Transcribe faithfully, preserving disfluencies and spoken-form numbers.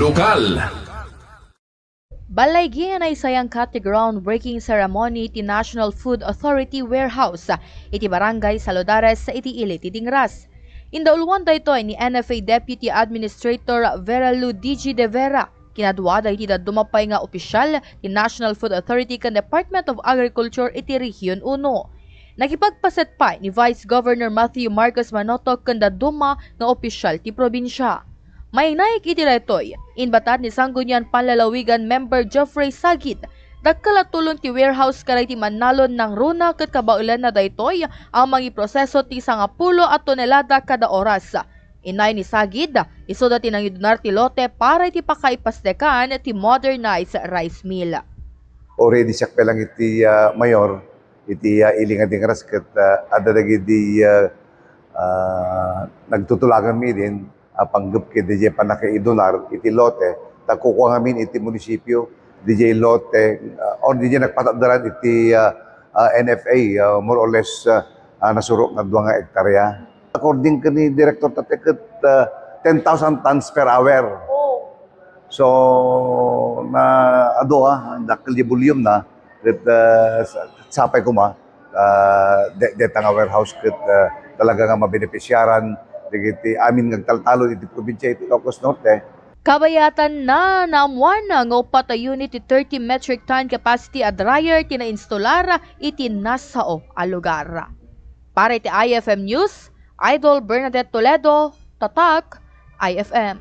Lokal. Balaygi nga naisayangkat ti groundbreaking ceremony ti National Food Authority Warehouse iti Barangay Saludares iti ili ti Dingras. Indauluan daytoy ni N F A Deputy Administrator Vera Lou D G De Vera. Kinaduada iti dadduma pay nga opisyal ti National Food Authority ken Department of Agriculture iti Region Uno. Nakipagpaset pay ni Vice Governor Matthew Marcos Manotoc ken dadduma nga opisyal ti probinsia. Mainaik iti daytoy, inbatad ni Sangguniang Panlalawigan Member Geoffrey Sagid, dakkel a tulong ti warehouse kadagiti mannalon nangruna ket kabaelanna daytoy a mangiproseso ti sangapulo a tonelada kada oras. Inay ni Sagid, isuda ti nangidunar ti lote para iti pakaipastekan ti modernized rice mill. Already siak pa lang iti, ah, mayor, iti, ah, ili nga Dingras ket, ah, adda dagiti, ah, ah, nagtutulagan mi idin, ah, panggep ket diay pannakaidunar iti lote, ta kukua ngamin iti munisipio, diay lote, ah, or diay nagpataddaran iti, ah, ah, N F A, ah, more or less, ah, ah, nasurok nga dua nga ektarya. According ken ni Director Tate ket, ah, ten thousand tons per hour. Oh. So, na adu, ah, dakkel ti volume na, ket, ah, sa-, sapay koma, ah, de-, deta nga warehouse ket, ah, talaga nga mabenepisiaran dagiti amin nga agtaltalon iti probinsia iti Ilocos Norte. Kabayatanna, naammoan nga uppat a unit ti thirty metric ton capacity a dryer ti nainstolar iti nasao a lugar. Para iti I F M News, Idol Bernadette Toledo, Tatak, I F M.